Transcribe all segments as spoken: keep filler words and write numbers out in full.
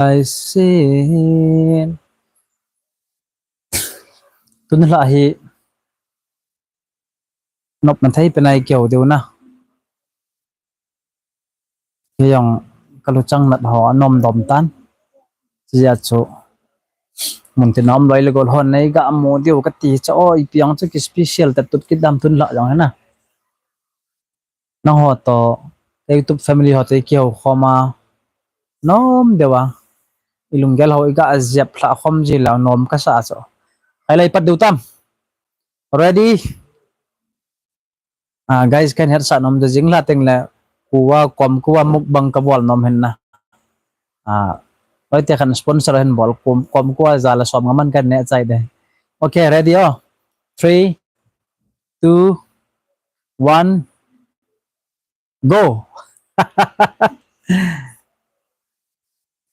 Ai sin. Tun la hi nop na thei pen ai keu deu na. Kei jong ka luchang nat ho anom dom tan. Chia chu. Mun tin om loi le gol hon nei ga mu deu ka ti cha o ipi ang chu ki special ta tut ki dam tun la jong na. Nang ho to, YouTube family ho to i kihou khom a, nom deu a, i lunggel ho i ga jep lha khom ji la nom ka sa chu. Khai lai pat deu tam. Ready? Ah, guys, kan het sa nom de jing la teng le, kuwa, kom kuwa mukbang ka bol nom hen na. Ah, loi te kan sponsor hen bol, kom, kom kuwa ja la som nga man kan ne chai de. Okay, ready o. Three, two, one, go.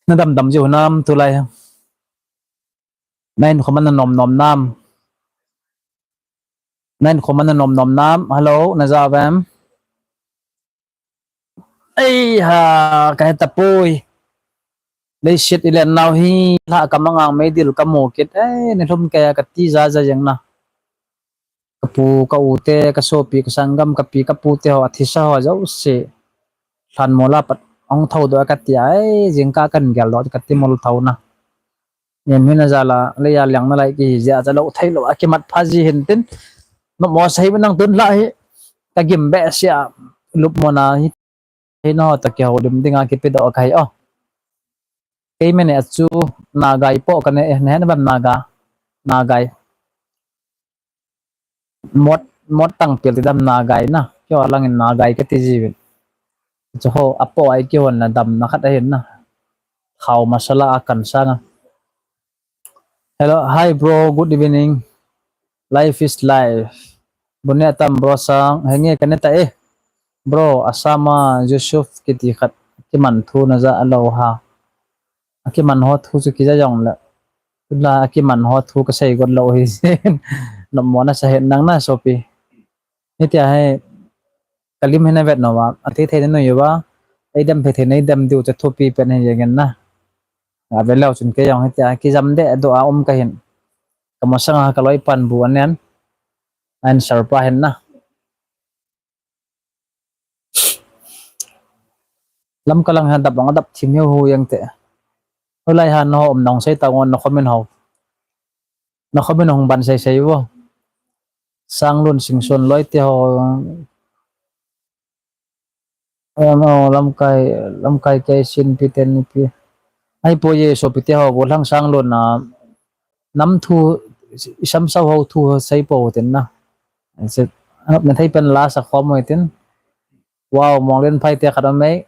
Na dam dam jiu nam tulai. Nine khom na nom nom nam. Nine khom na nom nom nam. Hello, na ja vem? Ei ha, ka heta poi. Leiset i len nau hi, la ka mangang mei dil ka mu kit. Ei, ni lhum ke ka ti ja ja jeng na. Ka pu, ka u te, ka sopi, ka sanggam, ka pi, ka pu te ho, a thisa ho, jouse. Lhan mo la pat, ong thou do ka ti ai, jing ka kan gel do, ka ti mol thou na. Yen hi na ja la, le ya liang na lai ki hi ja, ja lo thei lo, a ki mat pha ji hin tin. No mo sai nang tun la hi, ka gim be sia, lup mo na hi, hi no ta ki ho lim ding a ki pi do ka hi o. Kei me ne chu, na gai po ka ne, ne na ban na ga, na gai. Mot, mot tang pil ti dam na gai na. Kio lang in na gai ka ti ji vin. Chu ho, apo ai kio na dam na khat ahin na. Khau masala a kan sa na. Hello, hi bro, good evening. Life is life. Bune tam bro sang, henge ka ne ta e. Bro, Assam a Yusuf kiti khat kiman thu na ja alo ha. Akiman ho thu chu kija jong le. Tula akiman ho thu ka sei got lo hi. Nom mo na sa het nang na sopi. Hitia hi kalim hi na vet no va. Ati thei na nui va. Ei dem thei thei nei dem diu cha thupi pen hi jeng na. Nga ve leu chun kei jong hitia kijam de do a um ka hin. Ka masanga ka loi pan bu anen. Answer pa hin na. Lamka lang han dap ang dap thim hiu hu yang te. Hulai han no om nong sei ta ngon no comment ho. No comment hong ban sei sei vo. Sanglun Singson loi te ho. Em, o, Lamkai, Lamkai kei sin pi ten ni pi. Ai po ye so pi te ho, bo lang Sanglun na. Nam thu, isam sau ho thu sei po ten na. Ai se, anop na thei pen la sa khom mo ten. Wow, Monglen phai te khat om mai.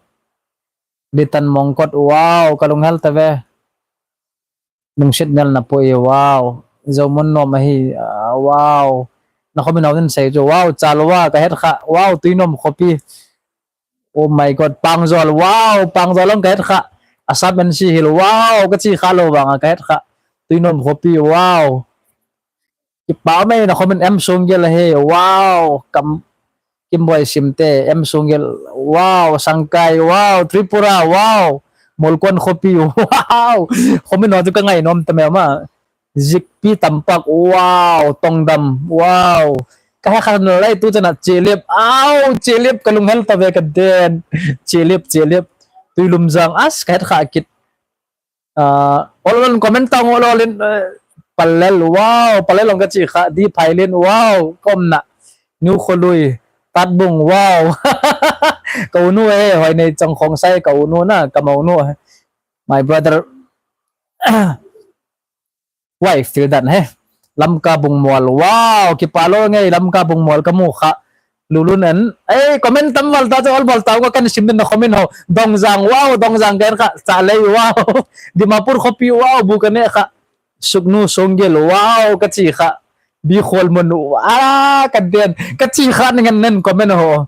Litan Mongkot, wow, ka lunghel ta ve. Lungset mel na poi, wow. Zo mun nom ahi, ah, wow. Na khomi nau din sei chu, wow, Chalwa, ka het kha, wow, Tuinom khopi. Oh my God, Pangjol, wow, Pangjol ang ka het kha. Assam N C Hill, wow, ka chi kha lo vang a ka het kha. Tuinom khopi, wow. Kipa mai na khomin M Sunggel he, wow, kam Kimboi Simte, M Sunggel, wow, Sangkai, wow, Tripura, wow, Molkon khopi, wow, khomin no tu ka ngai nom ta me ma, Zikpi Tampak, wow, Tongdam, wow, ka ha khan lai tu chana Chelip, au, Chelip ka lunghel ta ve ka den, Chelip, Chelip, Tuilumjang, as, ka het kha kit. Ah, ol ol comment tang ol ol in, eh, Palel, wow, Palel long ka chi kha, di Phailin, wow, kom na, New Kholui, Tatbung, wow, ka unu eh, hoi nei chang khong sai, ka unu na, ka mo nu, my brother, wife, til dan he. Lamka Bungmual. Wow, kipalo ngei Lamka Bungmual ka mu kha. Lulun en. Ei, comment tam val ta chu ol bol ta ko kan sim den na comment ho. Dongjang, wow, Dongjang ken kha. Chalei, wow. Dimapur khopi, wow, bu ka ne kha. Suknu Songgel, wow, ka chi kha. Bi khol mon, ah, ka den. Ka chi kha ningen nen comment ho.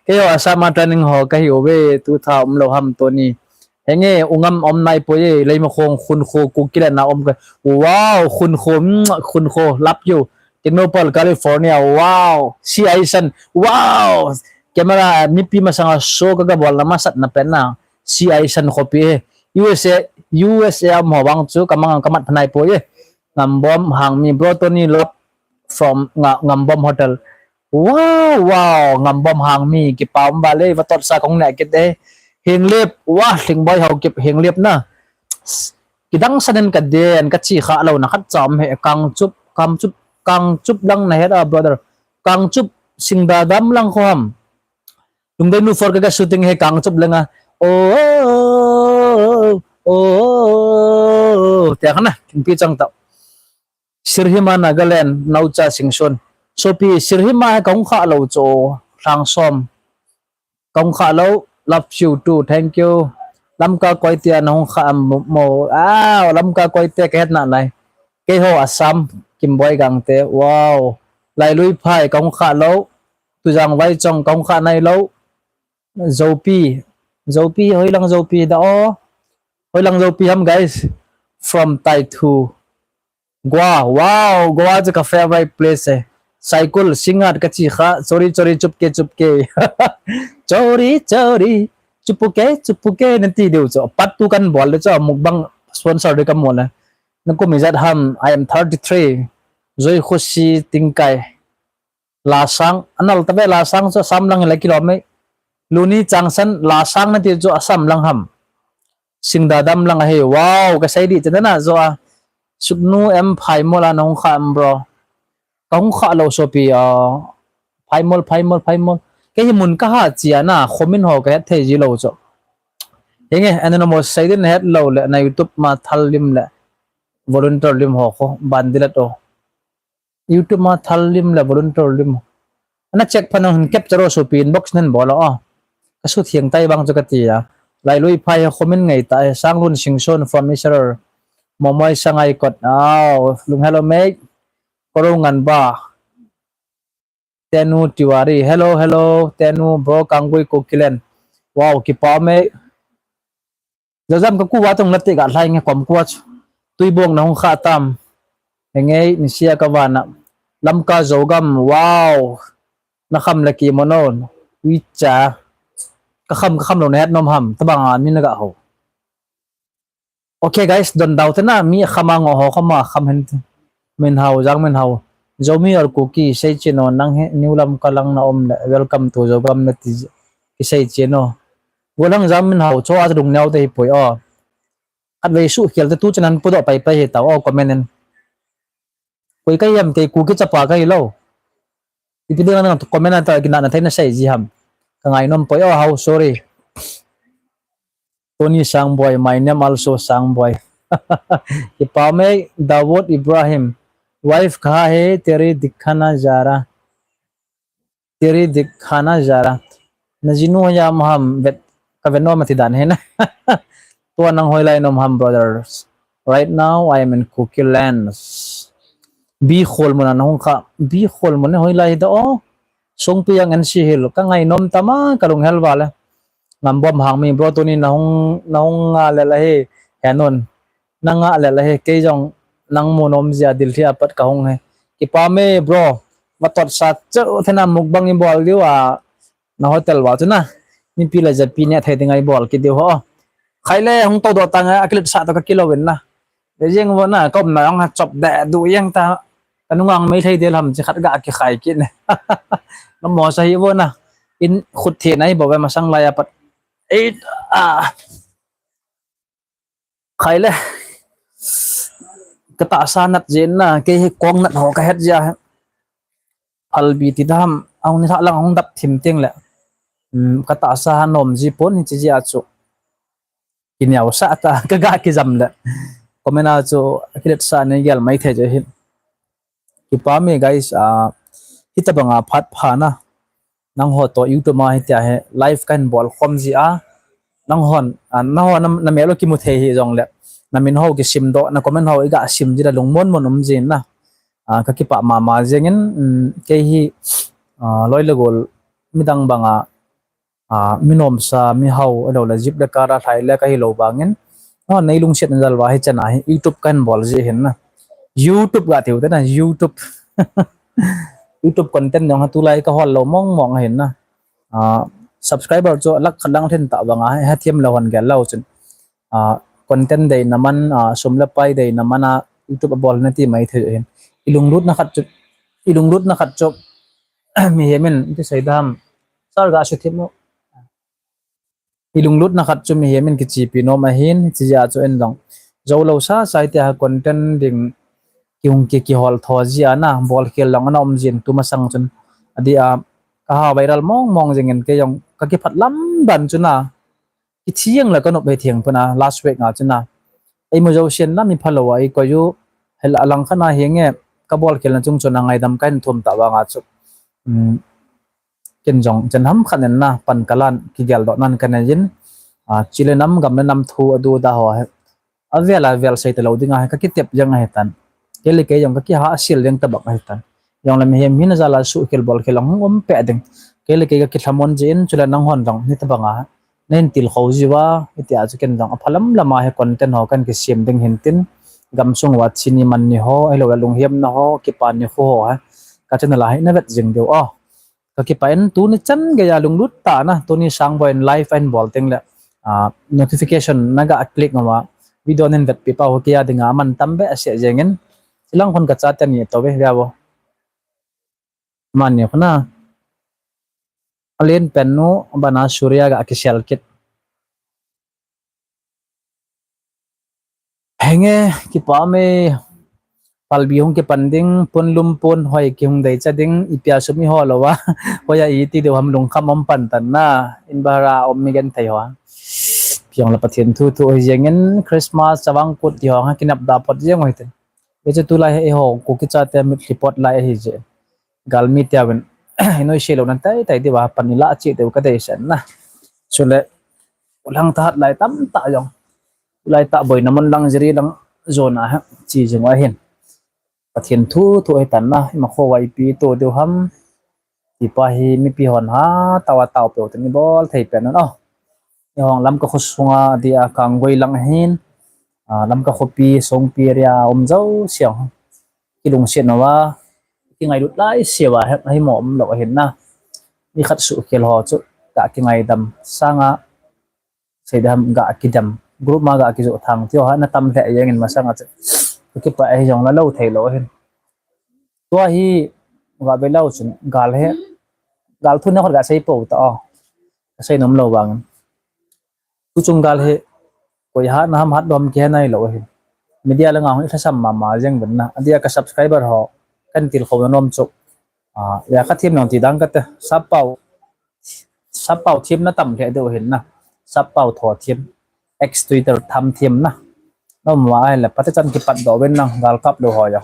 Kei ho Assam a training ho ka hi uve, tu tha um lo ham Tony. Henge, ungam om nai po ye, lei ma khong khun kho ku kila na om ka. Wow, khun kho, mm, khun kho, love you. Tengnoupal, California, wow. Si Aisan, wow. Camera, mipi masanga show ka ga bol na masat na pen na. C I San khopi e. U S A, U S A um ho vang chu kamang kamat phanai poi e. Ngambom Hangmi, bro Tony love from nga, Ngambom Hotel. Wow, wow, Ngambom Hangmi, kipah um vale, vatot sa kong ne kit e. Henglep, wah, Lhingboi Haokip, Henglep na. Kidang sanen kaden, kachi kha lou na khat cham he, Kangchup, Kangchup, Kangchup lang na het a, brother. Kangchup, Singdadam lang kho ham. Lungdei nu for ka shooting he Kangchup langa. Oh, oh, oh, oh, oh. Tia kana, kin pi chang ta. Sirhima Nagaland, Naucha Singson. Sopi, Sirhima he kahung kha lou cho, Lhangsom. Kahung kha lou, love you too, thank you. Lamka Koite a nahung kha am mo. Ah, Lamka Koite ka het na nai. Keiho Assam, Kimboi Gangte. Wow. Lailui Phai, kahung kha lou. Tujang Vaichong, kahung kha nai lou. Zopi. Zopi, hoilang Zopi da o. Hoilang Zopi ham, guys. From Taithu. Goa. Wow, Goa chu ka favorite place e. Saikul, Singngat kachi kha. Chori, chori, chupke, chupke. Chori, chori. Chupuke, chupuke. Nati diu chu. Part two kan bol le chu. Mukbang sponsor de ka mo le. Na kum ijat ham. I am thirty-three. Joi Khushi Tingkai. Lasang, anal tave Lasang chu Assam lang le kilom e. Luni Changsan, Lasang nati chu Assam lang ham. Singdadam lang ahi. Wow, ka sei di chana na jo a. Suknu M Phaimol a nahung kha am bro. Kahung kha lou sopi a. Phaimol, Phaimol, Phaimol. Kei hi mun kaha chia na, khomin ho ka het thei ji lou chu. Henge, anonymous sei din het lou le, na YouTube ma thal lim le. Volunteer lim ho kho, bandilat o. YouTube ma thal lim le volunteer lim. Ana check phan hin capture o sopi inbox nen bol o. Ka suthiang tai bang chu ka ti a. Lailui Phai he khomin ngai ta he Sanglun Singson from Israel. Momoi Sangai Kot. Aw, lung hello mate. Koro ngan ba. Tenu Tiwari. Hello, hello. Tenu bro Kangui Kokilen. Wow, kipah mate. Jajam ka kuva tong late ga lai nge kom kuva chu. Tuibong nahung kha tam. Henge, nisia ka vana. Lamka Zogam, wow. Na kham le ki monon. Uicha. Ka kham, ka kham lou na het nom ham. Tabang a mi na ga ho. Okay guys, don dau te na mi kham a ngo ho kham a kham hen. Minhao, Jang Minhao. Zomi or Kuki, sei cheno, nang he, New Lamka lang na om le, welcome to Zogam na ti, ki sei cheno. Golang Jang Minhao, cho a dung neo te hi poi o. Khatvei suhkhel te tu chan an pudoh pai pai hi tau o, comment in. Koi ka hiam kei Kuki chapa ka hi lou. Ipi ding nang comment a ta kina na thei na sei ji ham. Ka ngai nom poi o, how sorry. Tony Sangboi, my name also Sangboi. Kipah mate, Dawood Ibrahim. Wife kaha hai, teri dikhana ja raha. Teri dikhana ja raha. Na jinu ya maham vet, ka vet nom ati dan hai na. Tua nang hoilai nom ham, brothers. Right now, I am in Kuki lands. Bikhol mun a nahung kha, Bikhol mun a hoilai da o. Songpiyang N C Hill, ka ngai nom tama, ka lung hel vale. Ngambom Hangmi, bro tuni nahung, nahung nga le la hi, henon. Na nga le la hi, kei jong nang mu nom jia Delhi a pat ka hung hi. Kipah mate, bro. Vatot sa chu thena mukbang i bol diu a, na hotel va chu na. Mipi le japi ne thei ding a i bol kit diu ho. Khai le hung to doh tang a, akilet sa to ka kilo vin na. Le jeng vo na, ka um na jong ha chop de du jeng ta. Ka nungang mei thei del ham chi khat ga kikhai kit ne. Na mo sa hi vo na. In khut the na hi bo ve masang lai a pat. Ei, a. Khai le. Ka tahsa nat jeng na, kei hi kong nat ho ka het jia. Phalbi ti dam, ahung ni thah lang hung dap thim teng le. Um, ka tahsa ha nom ji pon hi chi jia chu. Kiniau sa ta, ka ga kijam le. Comment a chu, kilet sa nei gel mai thei je hin. Kipah mate guys, a, hitabang a phat pha na. Nangho to YouTube a hitia hi live kahin bol khom ji a. Nanghon, a, nangho na, na mel u kimu thei hi jong le. Na min ho kisim doh, na comment ho i ga sim ji la lungmon mon um jin na. A, ka kipah mama jeng in, um, kei hi, a, loi le gol midang bang a, a, mi nom sa, mi hao, a lo le jip le kara thlai le ka hi lo bang in. A, nei lungset na jal va hi chan a hi YouTube kahin bol ji hin na. YouTube ga tiu te na, YouTube. YouTube content jong ha tulai ka hol lo mong mong hin na. A, subscriber chu lakh khat lang lhin ta vanga, hethem lou hon gel lou chun. Ah, content deina man, ah, sum le pai deina man a YouTube a bol na ti mai thei hin. I lunglutna khat chu, i lunglutna khat chu, mihem in, ti sei dam. Sir ga su thim mo. I lunglutna khat chu mihem in kichepi nom ahin, hiche jeh a chu en jong. Jou lou sa, sa tia content ding kihung ki, kihol tho jia na, bol khel jong ana um jin tu masang chun. Adeh a, ka ha viral mong mong jing in kei jong, ka kiphat lam ban chu na. Kithi jeng le ka nop hei theng puna, last week nga chu na. Ei mu jou sien na mi phalou a, ei koi u, hel a lang khat na hi nge, ka bol khel na chung chun a ngaidam ka hin thum ta vanga chu. Um, Ken jong, chen ham khat nen na, pan ka lan, kigel doh nan ka nei jin. Ah, chi le nam, gam le nam thu, adu da ho, he. Avel, avel sei ta lou ding a, he, ka kitep jeng ahi tan. Kei le kei jong, ka kiha sil jeng ta bang ahi tan. Jong le mihem hin a jal a suh khel bol khel ang hung um peh ding. Kei le kei ka kithamon jin, chule nang hon jong, ni ta bang a, he. Na hin tilkhou jiu a, hitia chu ken jong, a phalam lam a, he, content ho, kan kisem ding hin tin. Gam sung uva, chini man ni ho, ahilou le lunghem na ho, kipa ni ho, he. Ka channel a, he, na vet jing diu, oh. Ka kipah in tuni chan geiya lunglut tah na, tuni sang boi in live a hin bol teng le, ah, notification na ga click ngam a, video nin vetpi pau ho kei a dinga man tam behseh jeng in, chilang khun ka chate ni to ve, ve vo. Mani khun a. Alen pen nu, bana Surya ga kisel kit. Henge, kipa me, palbi hung kipan ding, pun lum pun hoi kihung dei cha ding, ipi a sum i ho lou a, hoi a iti diu ham lungkham um pan tan na, in bara um mi genthei ho. Piang la Pathen thu thu hoi jeng in Christmas chavang kut ti ho ha kinap da pot jeng hoi te. Ve chu tulai he i ho Kuki chate mitlhi pot lai ahi je. Galmi tia vin, i noi se lou nan tai tai diu a pan i la chi diu ka dei sen na. Chule, u lang thahat lai tam tah jong. Lai tah boina mun lang jiri lang jona ha, chi jing u ahin. Pathen thu thu ahi tan na, ima kho uva ipi to diu ham. Ti pa hi mipi hon ha, tao a tao peu tin i bol thei pen un. Oh. I hong Lamka kho sunga, adeh a Kanggui lang ahin. Ah, Lamka khopi, Songpi area, um jou siang. Kilungset uva, kingailut lai siu a, he, ahi mo um lou ahin na. Mi khat suh khel ho chu, ka kingaidam sanga, Seidam ga kidam. Group ma ga kijoh thang tiu ha na tam lheh jeng in masang a che. Kipah ahi jong la lou thei lou hin. Tua hi ga ve lou chun gal he. Gal thu na khot ga sei po ta o. Ka sei nom lou vang. Tu chung gal he. Koi ha na ham hat dom ke nai lou hin. Media la nga hung i thasam mama jeng ben na. Adia ka subscriber ho. Kan tilkhou na nom chu. Ah, ya ka thim nong ti dang ka te. Sap pau. Sap pau thim na tam lheh diu hin na. Sap pau tho thim. X Twitter tham thim na. Nom uva ahile, pate chan kipat doh uvin na, gal kap lou ho ya.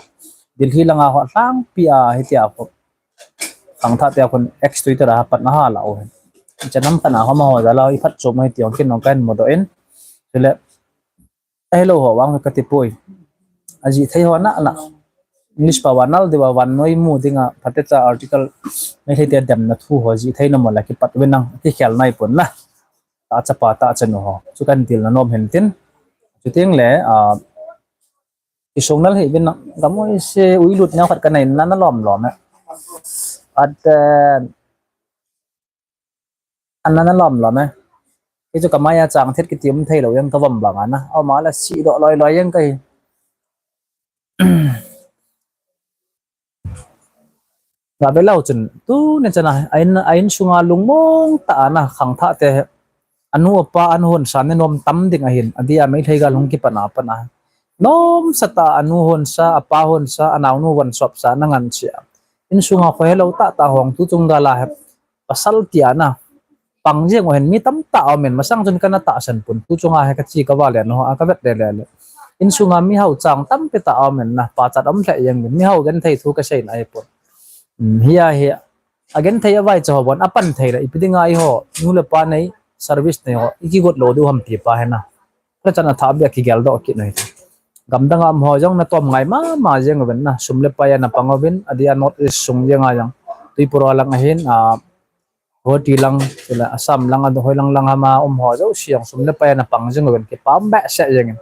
Delhi langa ho lhangpi a hitia khu. Khangthah tia khun X Twitter a pat na ha la u hin. Chan nam kana ho ma ho ja la i phat chom hiti ong kin nong kan mu doh in. Chule, ahilou ho vang ka ti poi. Ajih thei ho na na. English pao a nal diu a vannoi mu dinga phatecha article Meitei te demna thu ho jih thei na mo la kipat uvin nang kikhel nai pon na. Ta chapa ta chanu ho. Chu kan dil na nom hin tin. Chuting le, ah, kisung nal hi uvin nang. Gamoi se uilut neo khat ka nei na na lom lom e. At, eh, An na na lom lom e. Kei chu ka mai a chang thet kiti um thei lou jeng ka vom bang a na. Ama la si doh loi loi jeng ka hi. Ga ve lou chun, tuni chan a, a in, a in sunga lungmong tah a na, khangthah te, anu apa, anu hon sa, ne nom tam ding ahin, adia Meitei gal hung kipan a pan a. Nom sa ta, anu hon sa, apa hon sa, anaonu von sop sa, na ngan chia. In sunga khoi helou tah tah hong tu chung gal a he, pasal tia na, pang jeng u hin mi tamtah a um in, masang chun kana tahsan pon. Tu chunga hi ka chi ka va le, no, a ka vet le le le. In sunga mi hao chang tampi tah a um in na, pachat um lheh jeng in, mi hao genthei thu ka sei na hi pon. Um, hi a hi, a genthei a vai cha ho bon, a pan thei le, ipi dinga i ho, nu le pa nei, service nei ho, i kigot lou diu ham ti pa hi na. Ka chan a tha bia kigel doh kit noi. Gamdang a um ho jong na tom ngai mama jeng uvin na, sum le pai a na pang uvin, adia North East sung jeng a jong. Tripura lang ahin, a, Guwahati lang, chule Assam lang, a hoi lang lang hama um ho jouse jong sum le pai a na pang jeng uvin, kipah behseh jeng in.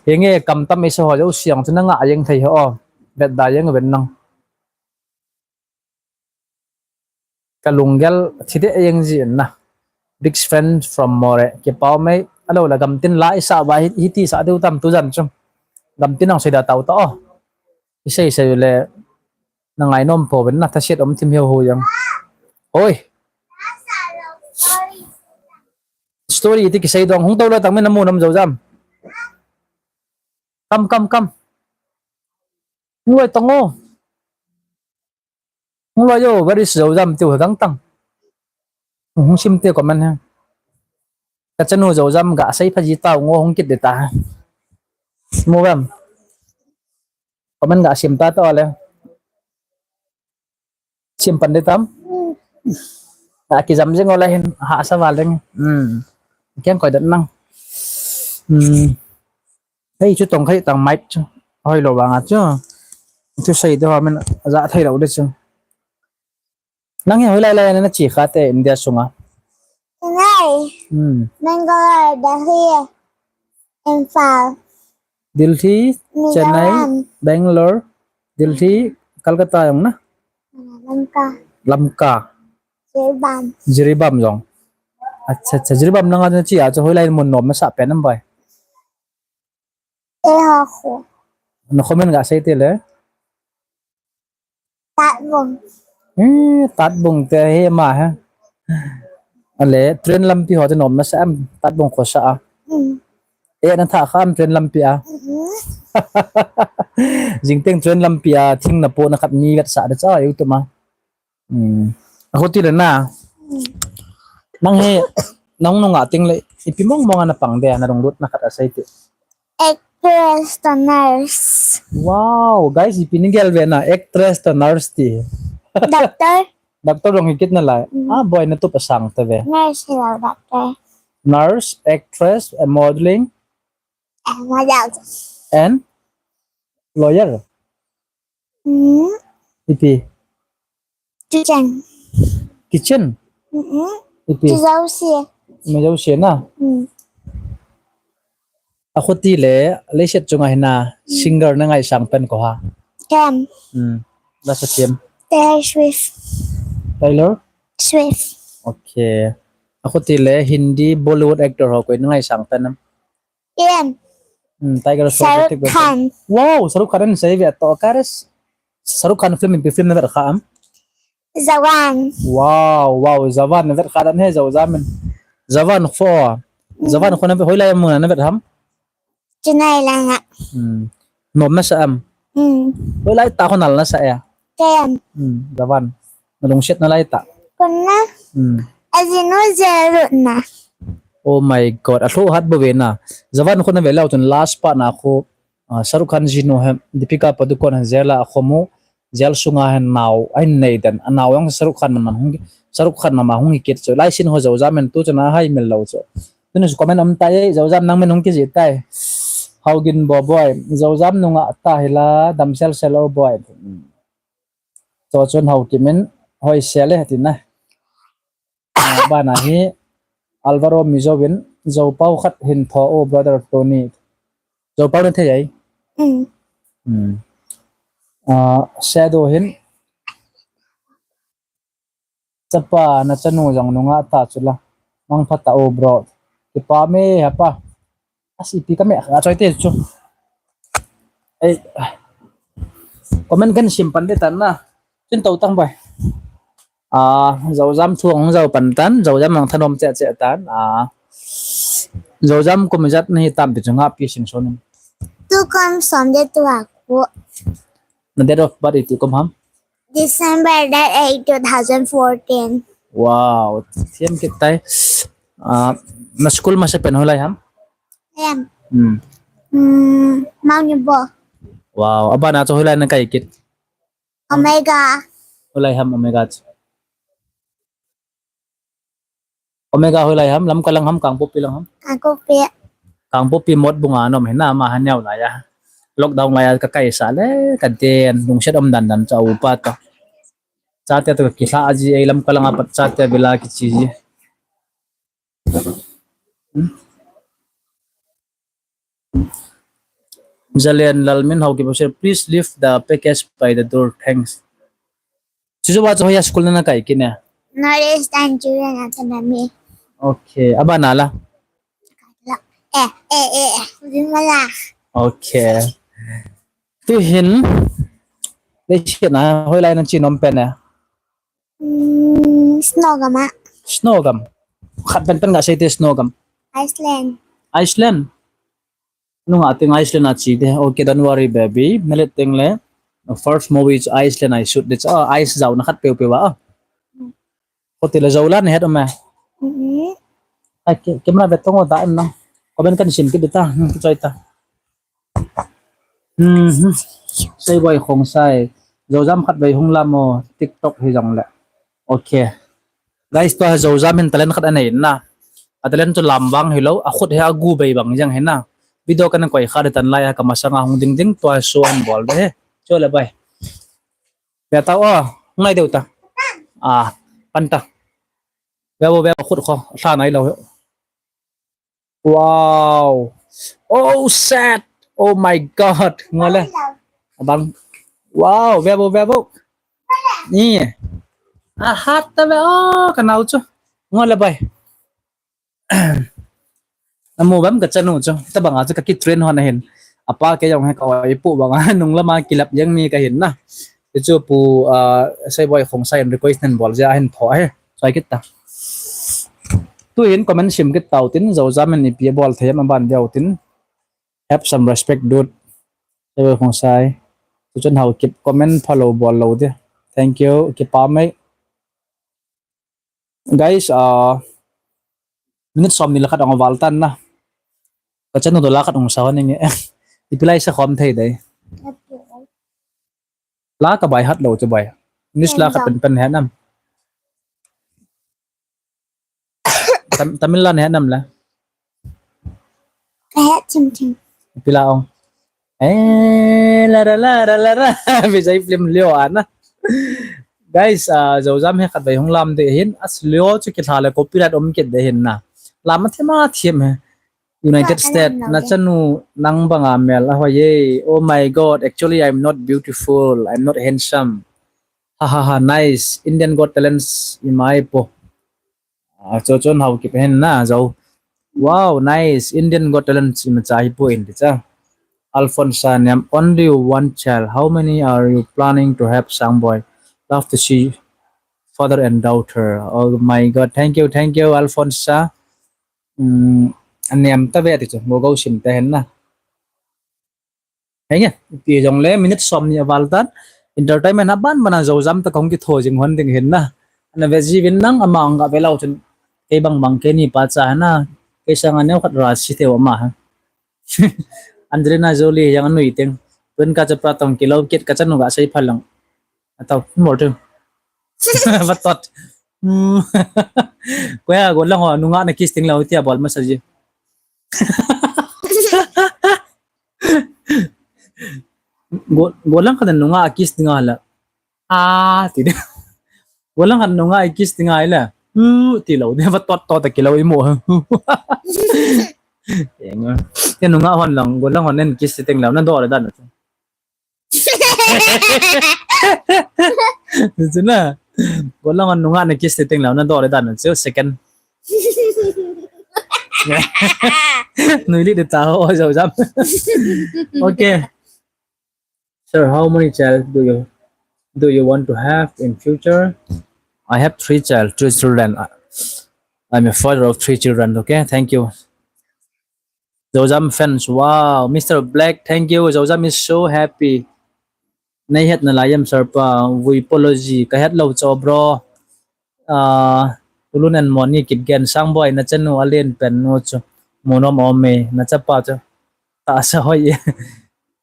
Henge kam tam i sa ho jouse jong chu na ngah jeng thei ho, vet da jeng uvin nang. Kalunggel thide eng ji na. Big fan from Moreh. Kipau mai. Alo la gamtin la isa ba hi, hiti sa deu tam tu jan chu. Gamtin ang sei da tau ta o. Isei sei le. Na ngainom pouvin na, thasiat um thim hiu hu jang. Oi. Story ti kisei dong hung to lo tang min amu nam Zozam. Kam, kam, kam. Hung loi tong o. Hung loi jo, where is Zozam tiu he gang tang. Hung sim te comment he. Ka chanu Zozam ga sei pha ji tau ngo hung kit de ta. Mu bam. Comment ga sim ta to le. Sim pan de tam. A kijam jing o la hin ha sa va leng. Hmm. Kiang koi dat nang. Hmm. Hei chu tong khai tang mic chu. Hoi lo vang a chu. Chu sei de ho men ja thei lo de chu. Nang hi hoilai lai na che kha te India sunga? Chennai. Hmm. Bangalore, Delhi, Imphal. Delhi, Chennai, Mizoram. Bangalore, Delhi, Kolkata jong na? Lamka. Lamka. Jiribam. Jiribam jong. Acha, acha, Jiribam nanga che a chu hoilai mun nom nasa pen am boi? E ho khu. Na comment ga sei te le. Tatbung. Eh, Tatbung te he ma ha. Ale, train lampi ho te nom nasa am, Tatbung khosa a. Mm. Eh, na tha kha am train lampi a. Mm-hmm. Jingteng train lampi a, thing na po na khat mi vet sa de cha, YouTube ma. Hmm. A khuti le na. Hmm. Nang hi, nang nunga ting le, ipi mong mong ana pang de, na lunglut na khat a sei ti. Actress to nurse. Wow, guys, ipi ni gel ve na, actress to nurse ti. Doctor. Doctor dong hi kit na lai. Hmm. Ah, boi na tu pasang te ve. Nurse hello, doctor. Nurse, actress, eh, modeling. Eh, model. And lawyer. Hmm. Ipi. Kitchen. Kitchen? Mm-mm. Ipi. Chu jouse. Chu jouse na? Mm. A khuti le, leiset chunga hina, mm, singer na ngaisang pen ko ha? Kem. Mm. Lasa kem. Taylor Swift. Taylor? Swift. Okay. A khuti le, Hindi, Bollywood actor ho koi na ngaisang pen am? Ian. Hmm, Tiger Shroff. Shahrukh Khan. Wow, Shahrukh Khan an sei ve to kares. Shahrukh Khan film ipi film na vet kha am? Jawan. Wow, wow, Jawan na vet kha dan he Zozam in. Jawan four. Hmm. Jawan four na vet hoilai mun na vet ham? Chennai langa. Hmm. Nom nasa am? Hmm. Hoilai ta ho nal nasa ya? Kem. Hmm, Jawan. Na lungset na lai ta. Kona. Hmm. Ajinu jeru na. Oh my God. A lho hat bo ve na. Jawan kona ve lau chun last part na kho, ah, Shahrukh Khan jinu he, Deepika Padukone he jail a kho mu, jail sunga he nao, ai nei den. A nao jong Shahrukh Khan man hung, Shahrukh Khan mama hung hi kit chu. Lai sin ho Zozam in tu chun a hai mil lo chu. Tuni chu comment um tai, Zozam nang min hung kiji tai. Haogin bo boi. Zozam nunga ta hila, dam sel sel o boi. Hmm. Cho chun Haokim in hoi sel e tina. Ah, bana hi Alvaro Mizo in Zopau khat hin tho o brother Tony. Zopau na thei ai? Mm. Mm. Ah, Shadow hin chapa na chanu jong nunga ta chula. Mang pha ta o bro. Kipa me hapa. Asi pi ka me a choi te chu. Ei. Comment kan sim pan de tan na. Chin to tang bai. Ah, Zozam thu ang Zo pan tan, Zozam ang thanom che che tan. Ah. Zozam kum ijat nahi tam pi chunga pi sing sonin. Tu kum som de tu a ku. Na date of birth iti kum ham? December that eight, two thousand fourteen. Wow, thiam kit tai. Ah, na school masa pen hoilai ham? Em. Hmm. Hmm, Mount Nebo. Wow, abana chu hoilai na kai kit? Omega. Hoilai ham Omega chu? Omega hoilai ham, Lamka lang ham, Kangpokpi lang ham? Kangpokpi. Kangpokpi Motbung a nom hina ma haniau lai a. Lockdown lai a ka kai sa le, ka den, lungset um dan dan cha upa to. Chate to kila ji, ei Lamka lang a pat chate bila kichi ji. Hmm? Jalen Lalmin Haokip, please leave the package by the door. Thanks. Chuchu ba chu hoiya school na kai kine? North Eastern Children Academy. Okay, abana la? Eh, eh, eh, eh, Vimala. Okay. Tuhin, leiset na hoilai na che nom pen e? Mm, Snowgam a. Snowgam. Khat pen pen ga sei te Snowgam. Iceland. Iceland. Nunga ting Iceland a che de. Okay, don't worry, baby. Nalet ting le. The first movie is Iceland I shoot. That's ah, ice jao na khat peu peu a. Koti le jao la ne het um e. Mm-hmm. Ai, ke- camera ve tong da em na. Comment kan sim kit ta. Hmm, choi ta. Hmm. Sei boi khong sai. Jao jam khat vei hung lam o TikTok hi jong le. Okay. Guys, tua Jojam hin talent khat anei na. A talent chu lam vang hilou, a khut hi a gu bei bang jeng hi na. Video kana koi kha de tan lai a ka masanga hung ding ding tua show an bol de he. Cho le bai. Ve ta o, ngai deu ta. A, pan ta. Ve bo ve khut kho, sa nai lou. Wow. Oh, sad. Oh my God. Ngole. Abang. Wow, ve bo, ve bo. Ni. A hat ta ve o, ka nau chu. Ngole bai. Namu bam ka chanu chu. Ta banga chu ka ki train hon ahin. Apa ke jong he ka oi pu banga nung lama kilap jeng mi ka hin na. Ti chu pu, ah, Sei boi khong sai request nan bol ja hin pho he. Sai kit ta. Tu hin comment sim kit tau tin, Jojam in ipi bol thei ma ban deu tin. Have some respect, dude. Sei boi khong sai. Tu chun hau keep comment follow bol lo de. Thank you. Keep up, mate. Guys, uh, minute som ni la khat ong val tan na. Ka chanu to la khat ong sa ni nge. Ipi lai sa khom thei dai. La ka bai hat lo chu bai. English la khat pen pen he nam. Tam, Tamil la ne nam la. Ka het chim chim. Ipi la ong. Eh, la la la la la la. Vijay film lio ana. Guys, uh, Jojam he khat vei hung lam de hin. As lio chu ki tha le copyright om kit de hin na. Lam a thema them he. United States, na chanu nang banga mel a hoi ye. Oh my God, actually I'm not beautiful, I'm not handsome. Ha ha ha, nice. Indian Got Talents i mai po. Ah, cho chon hau ki pen na jo. Wow, nice. Indian Got Talents i ma cha hi po in ti cha. Alfonsa Niam, only one child. How many are you planning to have, Sangboy? Love to see father and daughter. Oh my God, thank you, thank you, Alfonsa. Um, aniam ta ve ti chu, go go sim ta hen na. Henge, ti jong le minute som ni aval tan. Entertainment aban bana Jojam ta kong ki tho jing hon ding hen na. Ana ve ji vin nang ama ang ga ve lau chun. Kei bang bang kei ni pa cha na. Kei sang aneu khat ra si te wa ma ha. Angelina Jolie yang anui teng. Tun ka cha pra tong kilo kit ka chanu ga sei phalang. Atau mol tu. Vatot. Ko ya go lang ho nunga na kiss ting lau tia bol masa ji. Go lang ka nunga kiss ting ala. Ah, ti. Go lang ka nunga kiss ting ala. Ti lau de vatot tot kilo imo. Enga. Ke nunga hon lang go lang hon nen kiss ting lau na do le dan. Chu na. Go lang an nunga na kiss te teng lau na do le dan chu second. Nui li de ta ho jo jam. Okay. Sir, how many child do you do you want to have in future? I have three child, three children. I'm a father of three children, okay? Thank you. Jojam fans, wow. Mister Black, thank you. Jojam is so happy. Nei het na lai em sir pa, vui pology, ka het lo cho bro. Ah, tulun en moni kip gen sang boy na chanu alen pen nu chu. Munom ome, na chapa chu. Ta sa hoi.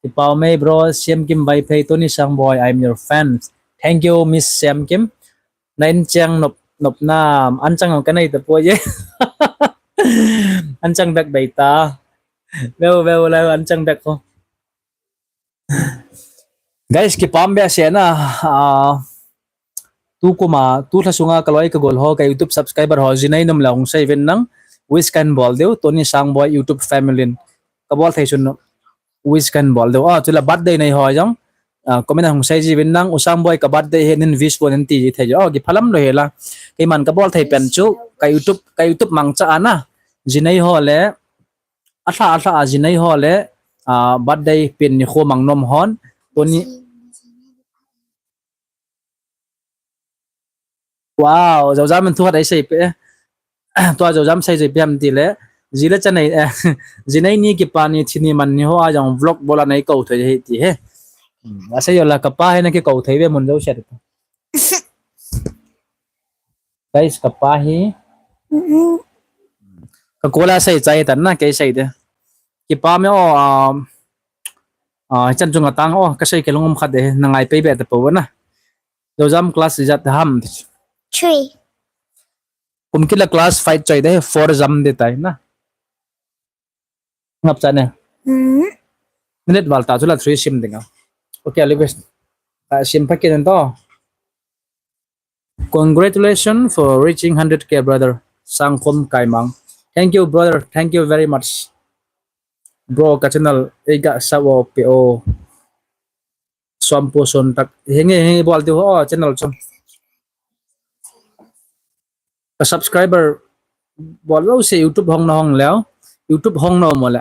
Kipau mei bro, Siam Kim Vaiphei, Tony Sang boy, I'm your fan. Thank you, Miss Siam Kim. Na in chang nop nop na an chang ka nei ta po ye. An chang bek bei ta. Veu veu la an chang bek ko. Guys, kipam be se na. Ah, tu kuma tu thla sunga ka loi ka gol ho ka YouTube subscriber ho jinai nom la hung sei ven nang. Wish kan bol deu Tony Sang boy YouTube family. Ka bol thei sun no. Wish kan bol deu. Ah, tu la birthday nei ho jong. Ah, comment a hung sei ji uvin lang, Usang Boy ka birthday ahi, nin wish bol in ti ji thei jo. Oh, kiphalam lou hi la. Keiman kabol thei pen chu, ka YouTube, ka YouTube mangcha a na. Jinei ho le, alha, alha a jinei ho le, ah, birthday pen nikho mang nom hon. Tuni, Wow, Joujam in thu khat eisei peh. Tua Joujam sei jui peh ham tile. Ji le cha nei, eh, jinei ni kipa ni thi ni man ni ho a jong vlog bol a nei kou thei hi ti hi. Hmm, asei jo la kapa hi na kikou thei ve mun jouse. Guys, kapa hi. Ka kol a sei chai tan na kei sei de. Kipah e o, ah, ah, hichan chunga tang o, kasei kilungum khat de, na ngai pei be ta po na. Joujam class ijat ham. Three. Kum kila class five choi de, four jam de tai na. Ngap cha ne. Hmm. Minute val ta chu la three sim ding a. Okay, Alivis. Ah, sim pakin to. Congratulations for reaching hundred K, brother. Sangkhom Kaimang. Thank you, brother. Thank you very much. Bro, ka channel, ei ga sa wo pe o. Suampu Suntak. Henge, henge, bol diu ho, channel chu. Ka subscriber bol lou se YouTube hong na hong leo. YouTube hong na mo le.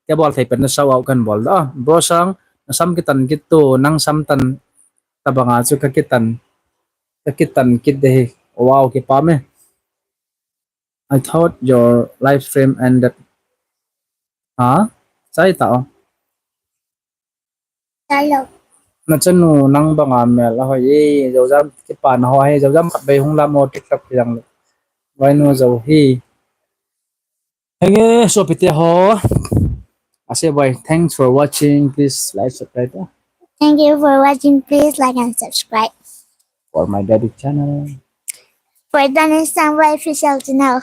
Kei bol thei pen na shout out kan bol da. Bro Sang, na sam kitan kit tu, nang sam tan tabang a chu ka kitan. Ka kitan kit de hi. Wow, kipah e. I thought your live stream ended. Ha? Chai ta o. Hello. Na chanu nang banga mel a hoi e, Joujam kipa na ho hi, Joujam khat bei hung lam o TikTok jang le. Vai nu jo hi. Henge, sopite ho. Ase boy, thanks for watching. Please like, subscribe. Thank you for watching. Please like and subscribe. For my daddy channel. For Danny Sangwai official channel.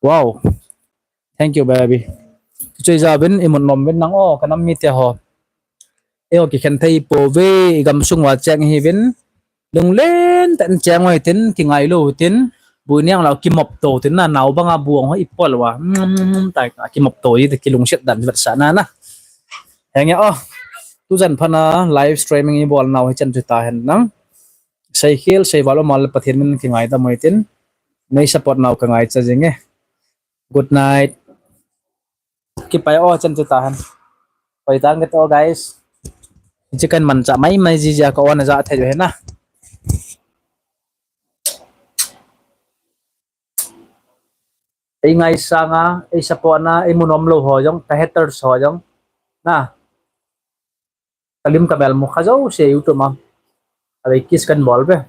Wow. Thank you, baby. Chuche ja bin, imut nom bin nang o, ka nam mite ho. Eiho kikhen thei pouve, i gamsung uva cheng hi vin. Lunglen tah in cheng u hitin, kingailou u hitin, bu i neng lou kimop to u hitin na, nao banga bu hung ho i pol uva. Mm, tai ka kimop to u hi, kilungset dan vetsahna na. Henge o, tujan phat a live streaming i bol nau hichan chu tahen lang. Seikhel, seival um a le Pathen min kingaidam u hitin, nei support nau ka ngaicha jing e. Good night. Kipah e o, chan chu tahen. Hoi tang kit o, guys. Hiche kan manchah maimai jiji a ka on a ja thei u hi na. Ei ngaisang a, ei support na, ei mu nom lou ho jong, ka haters ho jong. Na. Ka lim ka mel mu kha jouse YouTube a. Avei kiss kan bol ve.